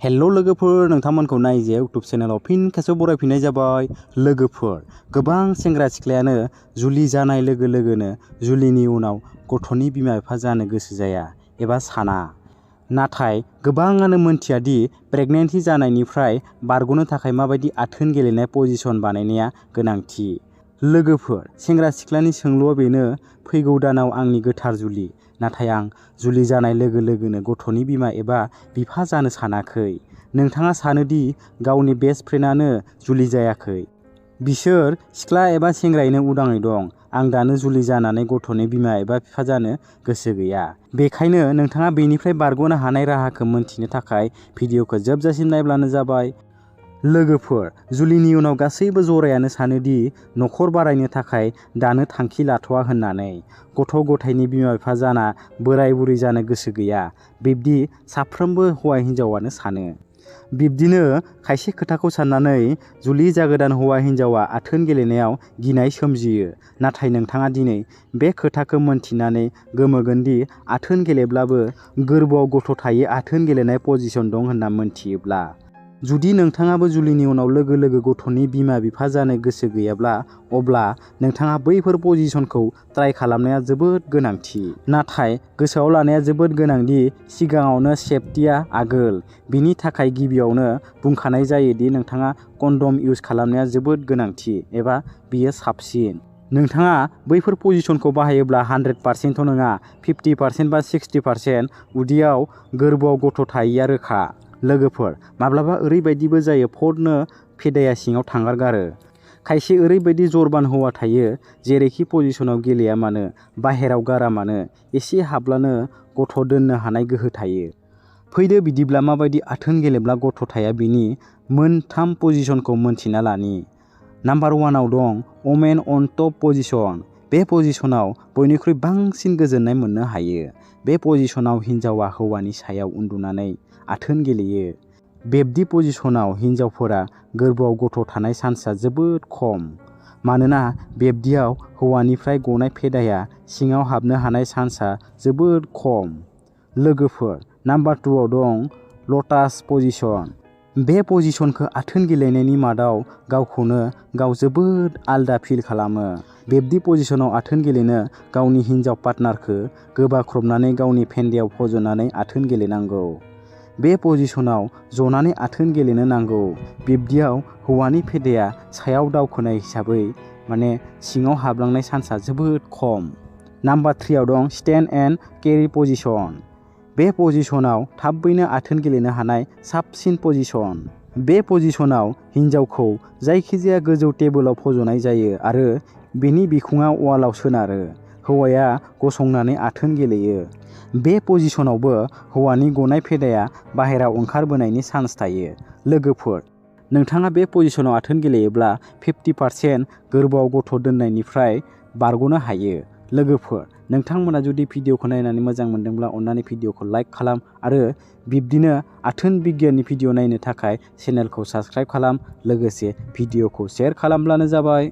Hello लोगोफोर, नोंथांमोनखौ नायजे इउट्यूब चेनेलाव फिन खेबसे बरायफिननाय जाबाय। लोगोफोर, गोबां सेंग्रा सिख्लायानो जुलि जानाय लोगो लोगोनो जुलिनि उनाव गथ'नि बिमा बिफा जानो गोसो जाया एबा साना। नाथाय गोबाङानो मोनथिया दि प्रेगनेन्सि जानायनिफ्राय बारग'नो थाखाय माबायदि आथोन गेलेनाय पजिशन बानायनाया गोनांथि। लोगोफोर, सेंग्रा सिख्लानि सोंलुआ बेनो, फैगौ दानाव आंनि गोथार जुलि, नाथाय आं जुलि जानाय लोगो लोगोनो गथ'नि बिमा एबा बिफा जानो सानाखै। नोंथाङा सानोदि गावनि बेस्ट फ्रेन्डआनो जुलि जायाखै, बिसोर सिख्ला एबा सेंग्रायैनो उदाङै दं। आं दानो जुलि जानानै गथ'नि बिमा एबा बिफा जानो गोसो गैया। बेखायनो नोंथाङा बेनिफ्राय बारग'नो हानाय राहाखौ मोनथिनो थाखाय भिडिअखौ जोबजासिम नायब्लानो जाबाय। लोगोफोर, जुलिनि उनाव गासैबो जरायानो सानोदि न'खर बारायनो थाखाय दानो थांखि लाथ'वा होननानै। गथ' गथायनि बिमा बिफा जाना बोराय बुरै जानो गोसो गैया, बिब्दि साफ्रोमबो हौवा हिन्जावानो सानो। बिब्दिनो खायसे खोथाखौ साननानै जुलि जागोदान हौवा हिन्जावा आथोन गेलेनायाव गिनाय सोमजियो। नाथाय नोंथाङा दिनै बे खोथाखौ मोनथिनानै गोमोगोन दि आथोन गेलेब्लाबो गोरबोआव गथ' थायै आथोन गेलेनाय पजिशन दं होनना मोनथियोब्ला। जुदि नोंथाङाबो जुलिनि उनाव लोगो लोगो गथ'नि बिमा बिफा जानो गोसो गैयाब्ला, अब्ला नोंथाङा बैफोर पजिशनखौ ट्राइ खालामनाया जोबोद गोनांथि। नाथाय गोसोआव लानाया जोबोद गोनांदि सिगाङावनो सेफटिया आगोल। बिनि थाखाय गिबियावनो बुंखानाय जायोदि नोंथाङा कन्डम इउज खालामनाया जोबोद गोनांथि एबा बियो साबसिन। नोंथाङा बैफोर पजिशनखौ बाहायोब्ला 100%थ' नङा, 50% बा 60% उदैयाव गोरबोआव गथ' थायैया रोखा। लोगोफोर, माब्लाबा ओरैबायदिबो जायो फटनो फेदाया सिङाव थांगारगारो। खायसे ओरैबायदि जरबान हौवा थायो, जेरैखि पजिशनाव गेलेया मानो, बाहेराव गारा मानो, एसे हाब्लानो गथ' दोननो हानाय गोहो थायो। फैदो बिदिब्ला माबायदि आथोन गेलेब्ला गथ' थाया बिनि मोनथाम पजिशनखौ मोनथिना लानि। नाम्बार 1आव दं वमेन अन टप पजिशन। बे पजिशनाव बयनिख्रुइ बांसिन गोजोननाय मोननो हायो। बे पजिशनाव हिन्जावा हौवानि सायाव उन्दुनानै आथोन गेलेयो। बेब्दि पजिशनाव हिन्जावफोरा गोरबोआव गथ' थानाय चान्सआ जोबोद खम। मानोना बेब्दियाव हौवानिफ्राय गनाय फेदाया सिङाव हाबनो हानाय चान्सआ जोबोद खम। लोगोफोर, नाम्बार 2आव दं लटास पजिशन। बे पजिशनखौ आथोन गेलेनायनि मादाव गावखौनो गाव जोबोद आलदा फिल खालामो। बेब्दि पजिशनाव आथोन गेलेनो गावनि हिन्जाव पार्टनारखौ गोबाख्रबनानै गावनि फेन्दायाव फज'नानै आथोन गेलेनांगौ। बे पजिशनाव जनानै आथोन गेलेनो नांगौ। बिब्दियाव हौवानि फेदाया सायाव दावखोनाय हिसाबै सिङाव हाबलांनाय चान्सआ जोबोद खम। नाम्बार 3आव दं स्टेन्ड एन्ड केरि पजिशन। बे पजिशनाव थाबैनो आथोन गेलेनो हानाय साबसिन पजिशन। बे पजिशनाव हिन्जावखौ जायखिजाया गोजौ टेबोलाव फज'नाय जायो आरो बेनि बिखुङा वालाव सोनारो। हौवाया गसंनानै आथोन गेलेयो। बे पजिशनावबो हौवानि गनाय फेदाया बाहेराव ओंखारबोनायनि चान्स थायो। लोगोफोर, नोंथाङा बे पजिशनाव आथोन गेलेयोब्ला 50% गोरबोआव गथ' दोननायनिफ्राय बारग'नो हायो। लोगोफोर, नोंथांमोना जुदि भिडिअखौ नायनानै मोजां मोनदोंब्ला अन्नानै भिडिअखौ लाइक खालाम आरो बिब्दिनो आथोन बिगियाननि भिडिअ नायनो थाखाय चेनेलखौ साबस्क्राइब खालाम। लोगोसे भिडिअखौ शेयार खालामब्लानो जाबाय।